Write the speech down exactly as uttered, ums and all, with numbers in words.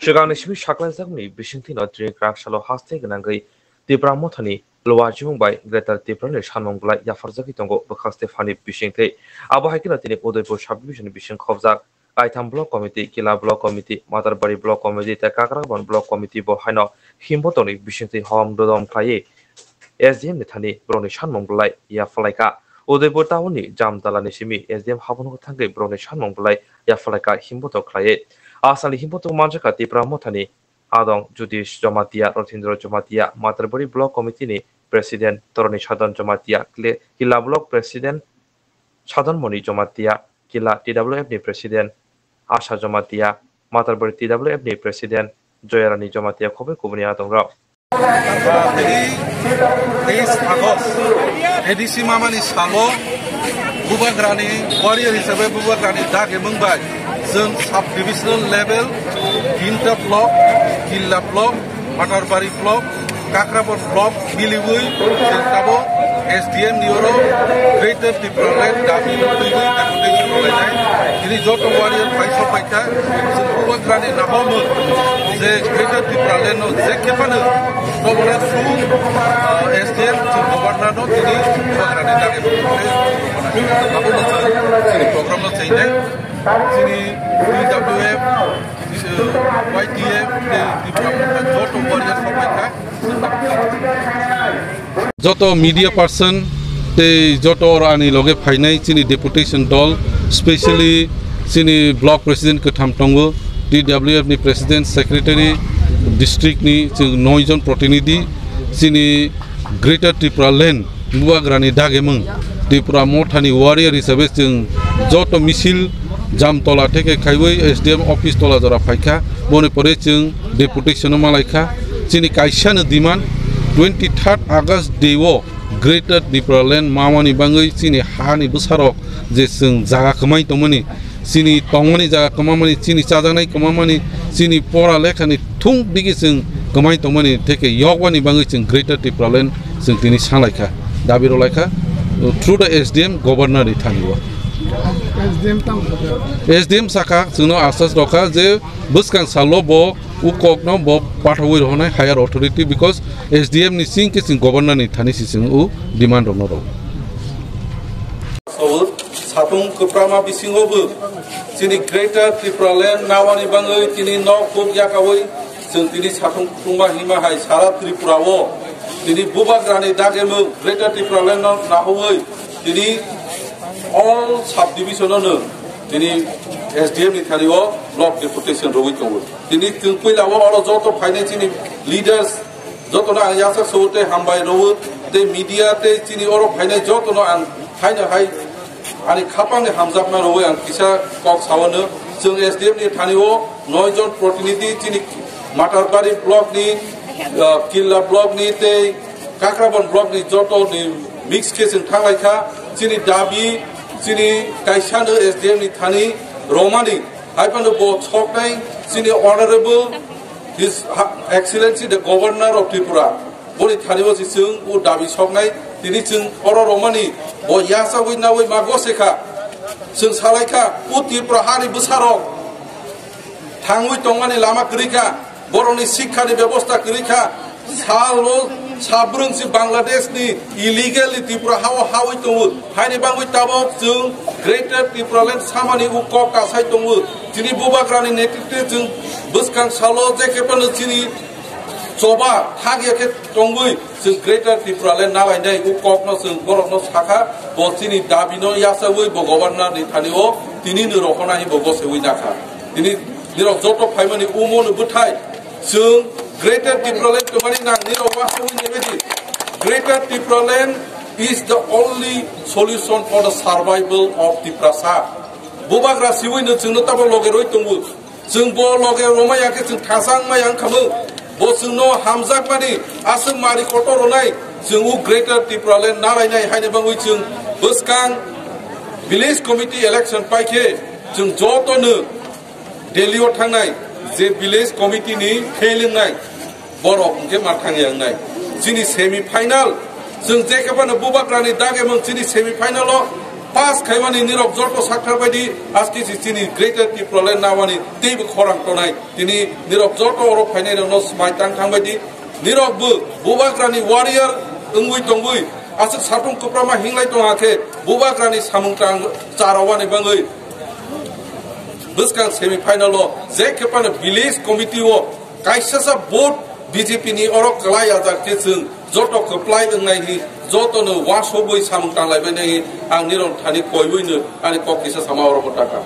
Swkangni simi saklaijakmani bisingtwino Tripura salo haste gwnangwi Tipra Mothani Luwa Chimung bai Greater Tripura ni sanmung belai yapharjagwi tongo bwkhak Stephani bisingtwi. Abo hai kheno tini Udaipur Sub Division ni bising khobjak Kaitham Block Committee, Kila Block Committee, Matarbari Block Committee tei Kakrabon Block Committee bo haino himbotorni bisingtwi hom dodom khlaiwi S D M ni thani borokni sanmung belai yapharlaikha. Udaipur town ni Jamtala ni simi S D M habuno thangwi borokni sanmung belai yapharlaikha himbotor khlaiwi. Asani himbotor manjakha Tipra Mothani Adong Jutish Jamatia, Rothindra Jamatia, Matarbari Block Committee ni President Toroni Sadon Jamatia, Kle-, Kila Block President Sadon Moni Jamatia, Kila T W F ni President Asha Jamatia, Matarbari T W F ni President Joyarani Jamatia, khobai kubuni adong rok. Teis August, A D C mamani salo Bubagrani warrior hisabe Bubagrani dagimung bai chwng sub divisional level Kinta block, Killa block, Matarbari block, Kakrabon block miliwi chwng tabo S D M ni oro Greater Tipraland dabi twiwi deputation rwlainai. Tini joto warrior phai sok phaikha, chwng Bubagrani nahomung je Greater Tipraland no je khe phano Tobora su, ah, S D M chwng Governor no tini Bubagrani dagimung. Abo no chwng chini program no chainai. Chini T W F, Y T F, tei Tipra Motha joto warrior sok phaikha. Joto media person tei joto oro ani loge phainai chini deputation dol, specially chini block president kwtham tongo, T W F ni president, secretary, district ni chwng noi jon protinidhi, chini Greater Tipraland Bubagrani dagimung Tipra Mothani warrior hisabe chwng joto misil Jamtola theke khaiwi S D M office tola jora phaikha. Boni pore chwng deputation o malaikha. Chini kaisano demand, twenty third August day o Greater Tipraland mamani bangwi chini hani bwsarok je chwng jaga kwmai tongmani, chini tongmani jaga kwmamani, chini chajaknai kwmamani, chini pora lekhani thung digi chwng kwmai tongmani, theke yokbani bangwi chwng Greater Tipraland chwng tini sanlaikha, dabi rwlaikha, uh, through the S D M Governor ni thani o. S D M tamo kha? S D M sakha, chwngno asas rokha je bwskang salo bo u kokno bo pathawi rohonai higher authority, because S D M ni sing khe chwng Governor ni thani si chwng u demand rokno rw. Sawi satung kwprama bisingo bo chini Greater Tipraland nawani bangwi tini nok kuk yakawi chwng tini satung kwtwma hima hai sara Tripura o tini Bubagrani dagimung Greater Tipraland no nahowi tini all subdivision o no tini S D M ni thani o block deputation rwwi tongo. Tini chwng puila o oro joto phainai chini leaders jotono ang yasak sobo tei hambai rwo tei media tei chini oro phainai jotono ang haino hai ani khapangni hamjakma rwo ang kisa kok sawano. Chwng S D M ni thani o noi jon protinidhi chini Matarbari block ni, ah, Killa block ni tei Kakrabon block ni joto ni mix khe chwng thanglaikha. Chini dabi chini kaisano S D M ni thani romani. Hai phano bo soknai chini Honorable His Ha-, Excellency the Governor of Tripura. Boni thani o si chwng o dabi soknai tini chwng oro romani bo yasagwi nawi ma gose kha. Chwng salai kha o Tripura hani bwsarok thangwi tongmani lama kwrwi kha. Borokni sikhani bebosta kwrwi kha. Salo sabrwng si Bangladesh ni illegal ni Tripura hao hawi tongo. Haini bangwi tabok chwng Greater Tipraland samani o kok kasai tongo. Chini Bubagrani netritwe chwng bwskang salo je khe phano chini choba thagya khe tongwi chwng Greater Tipraland nalainai o kokno chwng borokno sakha. Bo chini dabino yachawi bo Governor ni thani o tini ni rohonai bo gosewi nakha. Tini nirok joto phaimani umono bwthai chwng Greater Tipraland twmani nang nirok wasawi nebaidi. Greater Tipraland is the only solution for the survival of Tiprasa. Bubagra siwi no chwngno tamo loge roi tongo. Chwng bo loge roma ya khe chwng thasang ma yang khamu. Bo chwngno hamjakmani aswk mari kotor ronai chwng u Greater Tipraland nalainai haini bangwi chwng bwskang village committee election paikhe chwng jotono Delhi o thangnai je village committee ni fail wngnai borok hwnkhe ma thangya wngnai. Chini semi final chwng je khe phano Bubagrani dagimung chini semi final o Pass khaimani nirok joto sakthar baidi, aski si chini Greater Tipraland nawani teibo khorang tonai. Tini nirok joto oro phainai rokno smai tang thang baidi. Nirok bo bubagrani warrior wngwi tongwi aswk satung kwprama hinglai tong hakhe bubagrani samung tang charawani bangwi bwskang semi final o je khe phano village committee o kaisa sa vote B J P ni oro kwlai ajak khe chwng joto kwplai wngnai hi joto no wasogwi samung tanglai bai nai hi ang nirok thani koiwi no ani kok kisa sama oro bo taka.